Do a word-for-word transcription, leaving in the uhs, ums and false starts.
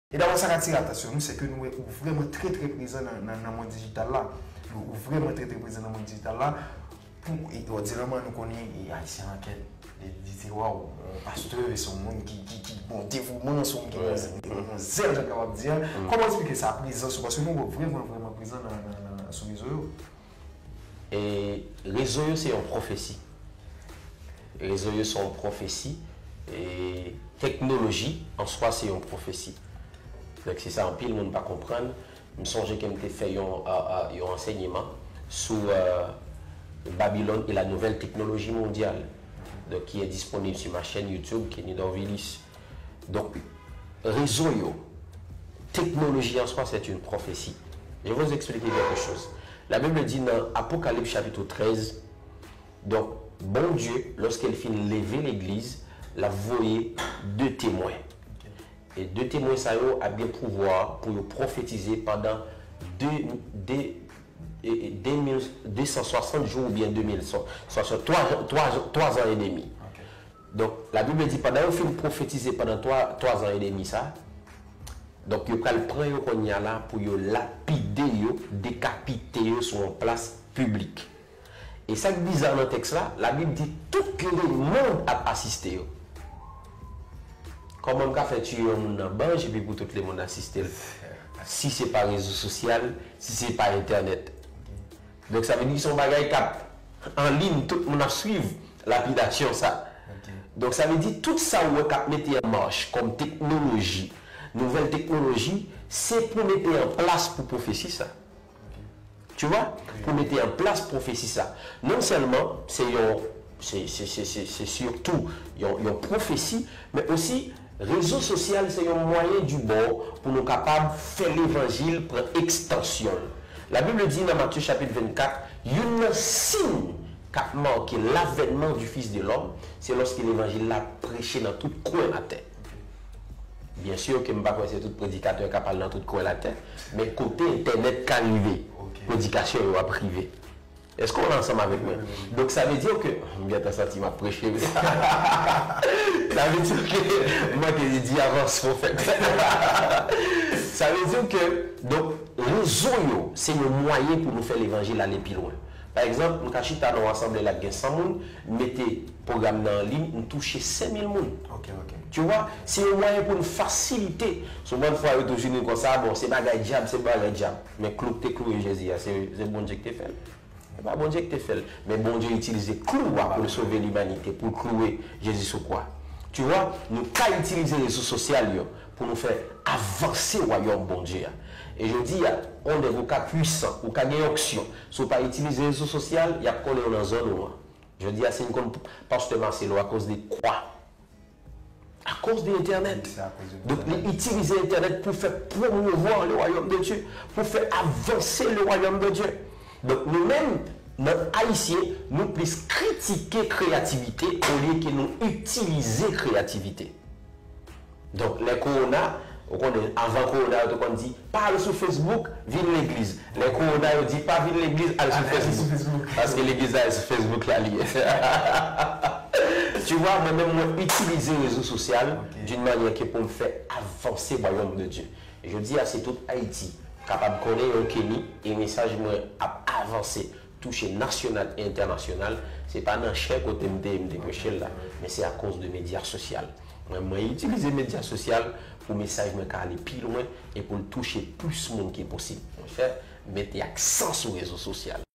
E dabò sa k atire atansyon nou, se ke nou wè ou vrèman trè trè prezan nan, nan, nan mond dijital la. Nou, ou vrèman trè trè prezan nan mond dijital la. Pou, e, òdinèman, nou konnen, e, Ayisyen anken, li, li di, waw, yon pastè, se yon moun ki, ki, ki bon devouman, se yon moun ki gen yon, yon, yon zèl, jan kapab di a. Kòman w eksplike sa, prezans ou? Paske nou wè w vrèman, vrèman prezan nan, nan, nan, sou rezo yo. E rezo yo se yon pwofesi. Rezo yo se yon pwofesi. E teknoloji an swa se yon pwofesi. Donk, se sa anpil moun pa konprann. M sonje ke m te fè yon, a, a, yon ansèyman sou, euh, Babylone et la nouvelle technologie mondiale, donc, qui est disponible sur ma chaîne YouTube, Kenny Dorvilus. Donk, rezo yo, teknoloji an swa, c'est une prophétie. Je vais vous expliquer quelque chose. La Bible dit nan Apocalypse chapitre treize, donk, Bondye, lòske l fin leve legliz, l ap voye de temwen. E de temwen sa yo ap gen pouvwa pou yo pwofetize pandan de, de, e, e, de mil, de san swasant jou oubyen de mil, so, swasant, twa, twa, twa zan edmi. Donk, Labib di, pandan yo fin pwofetize pandan twa, twa zan edmi sa, donk, yo pral pran yo kounye a la pou yo lapide yo, dekapite yo sou yon plas piblik. E sa k biza nan tèks la, Labib di tout lemonn ap asiste yo. Kòman m ka fè tiye yon moun nan banj epi pou tout lemonn asiste l? Si se pa rezo sosyal, si se pa entènèt. Donk, sa vle di se yon bagay k ap an liy, tout moun ap swiv lapidasyon sa. Donk, sa vle di tout sa ou wè k ap mete an mach kòm teknoloji, nouvèl teknoloji, se pou mete an plas pou pwofesi sa. Tu vois? Pou mete an plas pwofesi sa. Non sèlman se yon, se, se, se, se, se sitou yon, yon pwofesi, men osi rezo sosyal se yon mwayen dibò pou nou kapab fè levanjil pran ekstansyon l. Labib di nan Matye chapit vennkat, youn nan siy k ap make l'avènement du Fils de l'homme, se lòske levanjil la preche nan tout kwen latè. Byen si ke m pa kwè se tout predikatè k ap al nan tout kwen latè, men kote entènèt ka rive, predikasyon yo ap rive. Èske w la ansanm avèk mwen? Donk, sa vle di ke, m gentan santi m ap preche, wi. Sa vle di ke, m manke di, di avans, pwofèt. Sa vle di ke, donk, rezo yo, se yon mwayen pou nou fè levanjil ale pi lwen. Pa egzanp, m ka chita nan yon asanble la k gen san moun, m mete pwogram nan an liy, m touche senk mil moun. Tu vois, se yon mwayen pou n fasilite. Souvan fwa yo toujou di konsa, bon, se bagay dyab, se bagay dyab. Men klou k te kloure Jezi a, se, se Bondye ki te fè l. Se pa Bondye ki te fè l. Men Bondye itilize klou a pou l sove limanite, pou l kloure Jezi sou kwa. Tu vois, nou ka itilize rezo sosyal yo pou nou fè avanse wayòm Bondye a. E jodi a, on nèg ou ka pwisan, ou ka gen onksyon. Si w pa itilize rezo sosyal, y ap kole w nan zòn ou an. Jodi a, si n konn pastè Marcelo akoz de kwa? Akoz de entènèt. Donk, li itilize entènèt pou fè promouvoir le royaume de Dieu, pou fè avanse le royaume de Dieu. Donk, nou menm, nan Ayisyen, nou plis kritike kreyativite olye ke nou itilize kreyativite. Donk, lè kowona, ou konnen, avan kowona, yo te konn di, pa al sou Facebook, vin legliz. Lè kowona, yo di, pa vin legliz, al sou Facebook. Paske legliz la, se sou Facebook la li ye. Tu vois, mwen menm, mwen itilize rezo sosyal d'une manière ke pou m fè avanse wayòm de Dye. E jodi a, si tout Ayiti kapab konnen yon Kenny, e mesaj mwen ap avanse, touche nasyonal e entènasyonal, se pa nan chè kote m te ye m te preche l la, men se akoz de medya sosyal. Mwen, mwen itilize medya sosyal pou mesaj mwen ka ale pi lwen e pou l touche plis moun ke posib. Monchè, mete aksan sou rezo sosyal.